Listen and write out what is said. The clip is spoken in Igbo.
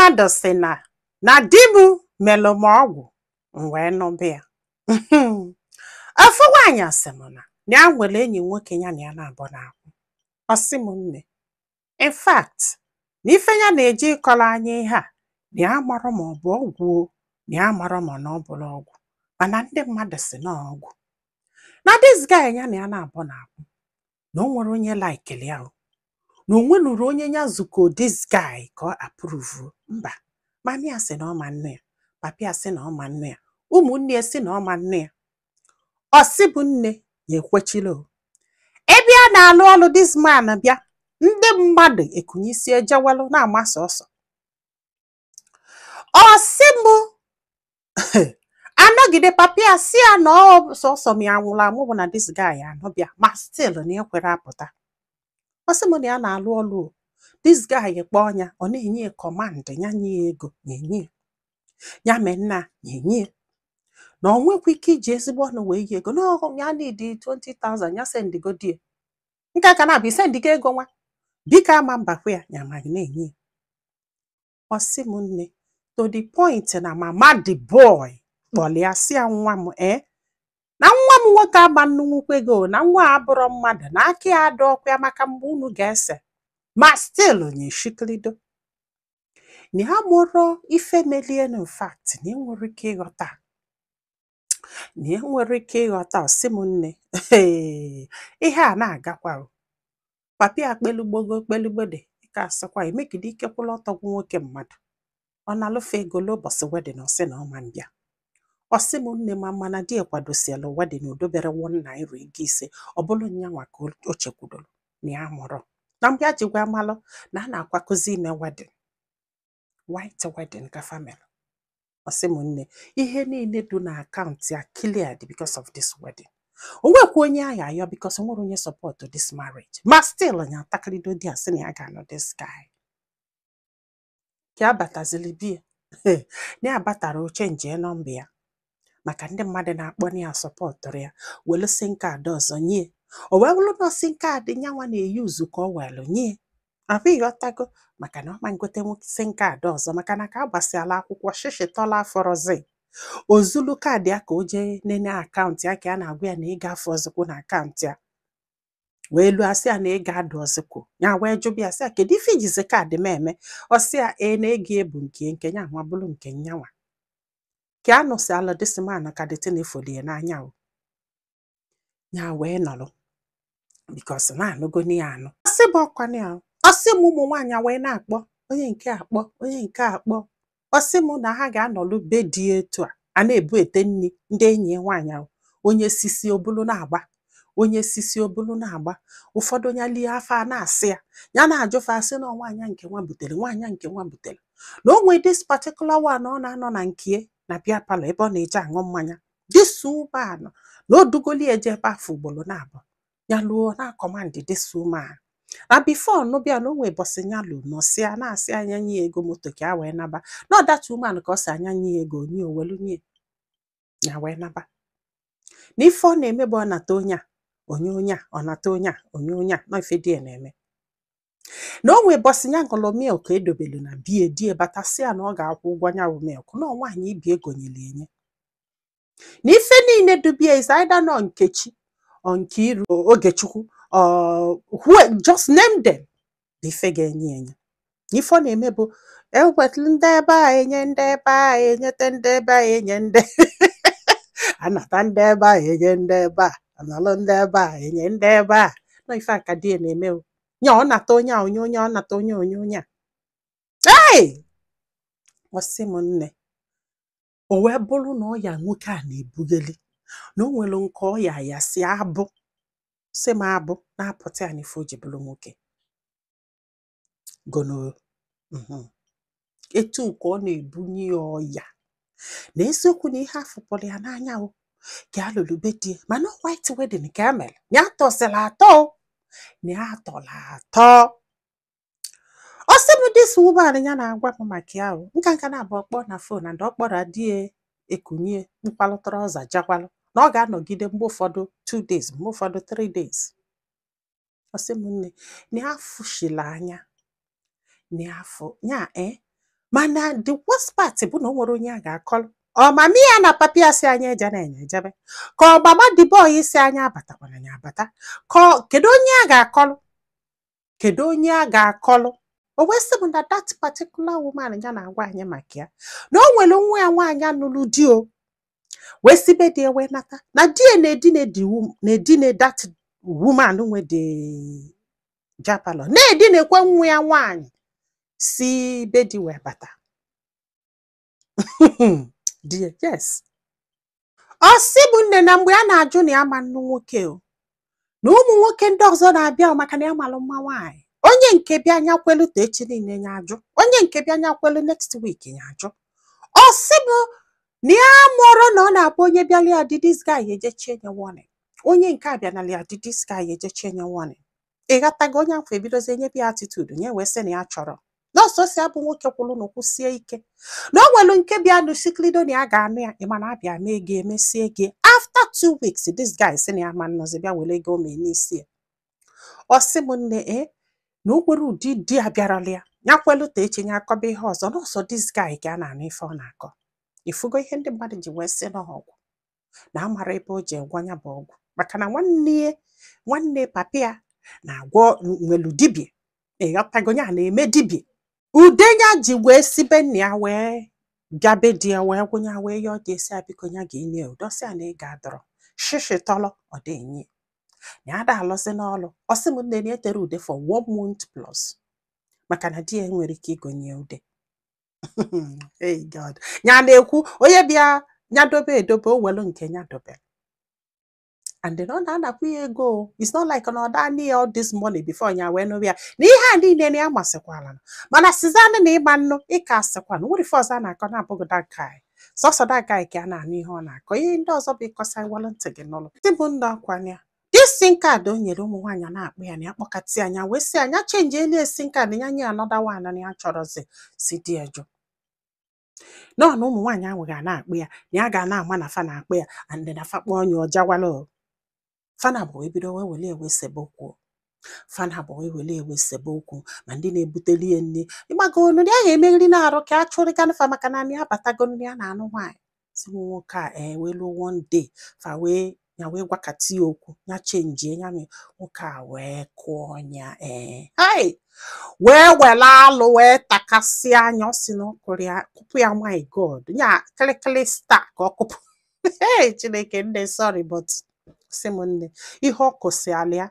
Mmadụ sị na di m melụ m ọgwụ, m wee nụba ya. Ofu nwaanyị sị m na ya nwere enyi nwoke, ya na ya na-abụ na-akwụ. Ọ sị m, nne, in fact, na ife ya na-eji ịkọrọ anyị ihe a, na ya marọ ma ọ bụ ọgwụ o, na ya marọ ma na ọ bụrụ ọgwụ, mana ndị mmadụ sị na ọgwụ na this guy ya na ya na-abụ na-akwụ, na o nwere onye likeli ya o, na o nwenuru onye ya zuko this guy ka ọ approve. Mba, mami ya sị na ọ ma nne ya, papi ya sị na ọ ma nne ya, ụmụnne ya sị na ọ ma nne ya. Ọ sị bụ nne ya ekwechila o. Ebe a na-alụ ọlụ, this man bịa, ndị mmadụ ekunye isi ejewelụ na-ama sọsọ. Ọ sị mụ anọgide, papi ya sị ya na ọ sọsọ ma ya nwụrụ anwụ bụ na this guy anọbịa, ma still na ekwere apụta. Ọ sị m na ya na-alụ ọlụ o, this guy kpọọ ya, ọ na-enye ya command, ya nye ya ego, ya enye ya, ya mee nna ya enye ya, na ọ nwekwa ike iji ezigbo ọnụ wee yi ego na ya need 20,000, ya sendigodi ya nke aka na-abụ isendigo ego nwa biko ama mbakwa ya, ya amaghị na-enye ya. Ọ sị m, nne, to the point na mama the boy kpọrọ ya, sị ya, nwa m, ee, na nwa m nwoke ama nnukwu ego, na nwa a abụrọ mmadụ na aka ya adọ ọkwa ya maka mgbe unu ga-ese, ma still nye shikilido na ya mụrụ ife melienu. In fact, na enwere ike ịghọta, na enwere ike ịghọta. Ọ sị m, nne, ihe a na-agakwa o, papi ya kpelugbogo kpelugbode ike, asịkwa emegide ike kwụla ọtọ gwu nwoke mmadụ, ọ na-alụfe ego l'ụbọchị wedding, ọ sị na ọ ma mbịa. Ọ sị m, nne, ma mana di ya kwadosielu wedding, o dobere ₦1 ego ise, ọ bụrụ nyanwa ka o chekwudoro na ya mụrụ na mgbe a jikwa malụ na a na-akwakozi ime wedding, white wedding ka family. Ọ sị m, nne, ihe niile dị na akaụntụ ya cleared because of this wedding. O nwekwa onye agha ayọ because o nwere onye support this marriage, ma still ya atakịrịdo di a, sị na ya ga-anụ this guy. Ka abatazili bie na ya abatara, oche nje nọmba ya maka ndị mmadụ na-akpọ na ya supportụrụ ya, welu SIM card ọzọ nye. O wee bụrụ na SIM card nyanwa na-eyuzu ka ọ welu nye ahụ, ịghọtago, maka na ọ ma ngote SIM card ọzọ, maka na ka a gbasịala akwụkwọ shishitọla afọrọzi ozulu kaadị ya ka o jee nene akaụntụ ya, ka a na-agwa ya na ịga afọ ọzọkwu na akaụntụ ya, wee luo, asị ya na ego adụ ọzọkwu. Ya wee jụbịa ya, sị ya, kedu ife ijizi kaadị m eme? Ọ sị ya, ee, na ego ebu nke ya nwa bụrụ nke nyanwa. Ka a nụsịala this man ka dịtị na efolie n'anya o, ya wee nọrọ because na anụgo ya anụ. Ọsị bụ ọkwanụ ya. Ọsị m, ụmụ nwaanyị wee na-akpọ onye nke akpọ, onye nke akpọ. Ọsị m na ha ga-anọlụ be dị etu a, a na-ebu ete nri ndị enyi ya nwaanyị ahụ, onye sisi obulu na-agba, onye sisi obulu na-agba. Ụfọdụ onye lie afọ a na-asị ya, ya na-ajụfa, asị na nwaanyị nke nwa butere, nwaanyị nke nwa butere, na o nwee this particular one ọ na-anọ na nke na bịa parlour ebe ọ na-eje aṅụ mmanya. This woman na o dugoli eje ebe afọ ugboro na-abụ, ya luo na command this woman na before nụbịa na o nwee bọsị ya lu nọsịa na-asị anya nye ya ego moto ka ya wee naba, na ọ that woman ka ọ sị anya nye ya ego, nye owelu nye ya wee naba. Na ife ọ na-eme bụ ọ nata onye a, onye onye a, ọ nata onye a, onye onye a, na ife di ya na-eme. Na o nwee bọsị ya ṅụrụ milk edobelu na bie die, batasị ya na ọ ga-akwụ ụgwọ ya bụ milk, na nwaanyị ibi egonyere enye. Na ife niile dubie is either nọ Nkechi or Nkiru or Ogechukwu or who, just name them, bụ ife ga-enye enye. Na ife ọ na-eme bụ ewetụ ndị ebe a, enye ndị ebe a, enyete ndị ebe a, enye ndị anata, ndị ebe a, enye ndị ebe a, analụ ndị ebe a, enye ndị ebe a. Na ife a ka di ya na-eme o. Nya ọ nata onye a, onye onye ọ nata, onye onye onye a. Hey! Ọ sị m, nne, o wee bụrụ na ọya nwoke a na-ebugheli, na o nwere nke ọya ya si abụ, si m abụ na-apụta ya n'ife o ji bụrụ nwoke gono etu ka ọ na-ebunye ya ọya. Na eziokwu na ihe afụpụrụ ya n'anya o ka a lụrụ be di ya, mana white wedding ka e mere ya, tọsịrị atọ o, na ya tọrọ atọ. Ọ sị m, this woman ya na-agwa m maka ya o nka nka na-abụ ọkpọ na phone and ọ kpọrọ di ya, ekunye mkpalụ trouser jakwalụ, na ọ ga-anọgide mgbe ụfọdụ 2 days, mgbe ụfọdụ 3 days. Ọ sị m, nne, na ya fụshila anya na ya afụ ya. Mana the worst part bụ na o nwere onye a ga-akọrọ. Ọ mami ya na papi ya si anyị eje na enye ejebe, ka ọ mama the boy si anyị abatakwana ya abata, ka kedu onye a ga-akọrọ? Kedu onye a ga-akọrọ? O wee sị m na that particular woman ya na-agwa anyị maka ya, na o nwere nwa ya nwaanyị nụrụ di, o wee sibe di ya wee nata, na di ya na-edine the na-edine that woman nwe the bịa parlour, na-edinekwe nwa ya nwaanyị si be di wee bata di ya. Yes, ọ sị bụ nne, na mgbe a na-ajụ na ya ma nnu nwoke o, na ụmụ nwoke ndị ọzọ na-abịa o, maka na ya malụ mma nwaanyị. Onye nke bịa anya kwelu ta echi niile ya ajụ, onye nke bịa anya kwelu next week ya ajụ. Ọ sị bụ na ya mụrụ na ọ na-abụ onye bịala ya dị, this guy ejechie nye warning, onye nke a bịanala ya dị, this guy ejechie nye warning. Ịghọtago? Onye afọ ebidozie nyebe ya attitude nye, wee sị na ya chọrọ nọọsụ si abụ nwoke kwụrụ na kwụsie ike, na o nwere nke bịa nụsiklido na ya ga-anụ ya. Ịma na abịa mee gị, emesie gị, after 2 weeks this guy sị na ya ma nnọzi, bịa were ego o mee n'isi ya. Ọ sị m nne, e na o nwere ụdị di a bịarala ya, ya kwelu ta echi ya akọba ihe ọzọ nọọsọ. This guy ka a na-anụ ife ọ na-akọ. Ifugo ihe ndị mmadụ ji wee sị na ọgwụ na amara ebe o ji egwọ ya bụ ọgwụ, maka na nwanne ya, nwanne papi ya na-agwọ, nwelu dibịa. Ịghọtago? Ya na-eme dibịa ude ya ji wee sibe nna ya wee bịa be di ya, wee gwụnya wee yọọ di esi ya biko ya ga-enye ya udo. Sị ya na ị ga-adọrọ shishi tọlọ ọ dị enye na ya da alụsị n'ọlụ. Ọ sị m nne, na etere ude for one month plus, maka na di ya nwere ike igonye ude. Hey God, ya na-ekwu onye bịa ya dobe edobe, o welu nke ya dobe. And then ọ na-anakwa ya ego o. It's not like na ọ da ya all this money before ya wee nụrụ ya na ihe a niile na ya masịkwala. Mana sizanụ na ịgba nnụ ịka asịkwa na nwere ife ọzọ a na-akọ na-abụghị that guy, sọsọ that guy ka a na-anụ ihe ọ na-akọ. Ihe ndị ọzọ bụ ịkọsa iwalụ ntị gị n'ụlọ ndị bụ ndị ọkwa ya. This SIM card o nyere ụmụ nwaanyị na-akpụ ya na ya kpọkatị anya, wee sị anya change elu SIM card ya, nye another one na ya chọrọzi si di ya jụ nọ na ụmụ nwaanyị ahụ ga na-akpụ ya, na ya ga na-ama na fa na-akpụ ya, and na fa kpọọ onye ọjawala o. Fana bụ wee bido wee wele ewe sebe okwu, fana bụ wee wele ewe sebe okwu, ma ndị na-ebuteli ya nri. Ịgbago onu ya ga-emeriri na-arụ ka a chụrịganụ fa, maka na ya abatago nri ya na-anụ nwaanyị si m nwoke a ee wee luo one day, fa wee ya wee gwakati ya okwu ya change ya mee. Nwoke a wee kụọ ya ee hai, wee were alụ wee takasịa anya. Ọ sị na ọ kụrụ ya, kụpụ ya. My God, ya kịlịkịlị star ka ọ kụpụ. Hey Chineke nne, sorry, but sị m nne, ihe ọ kụsịala ya.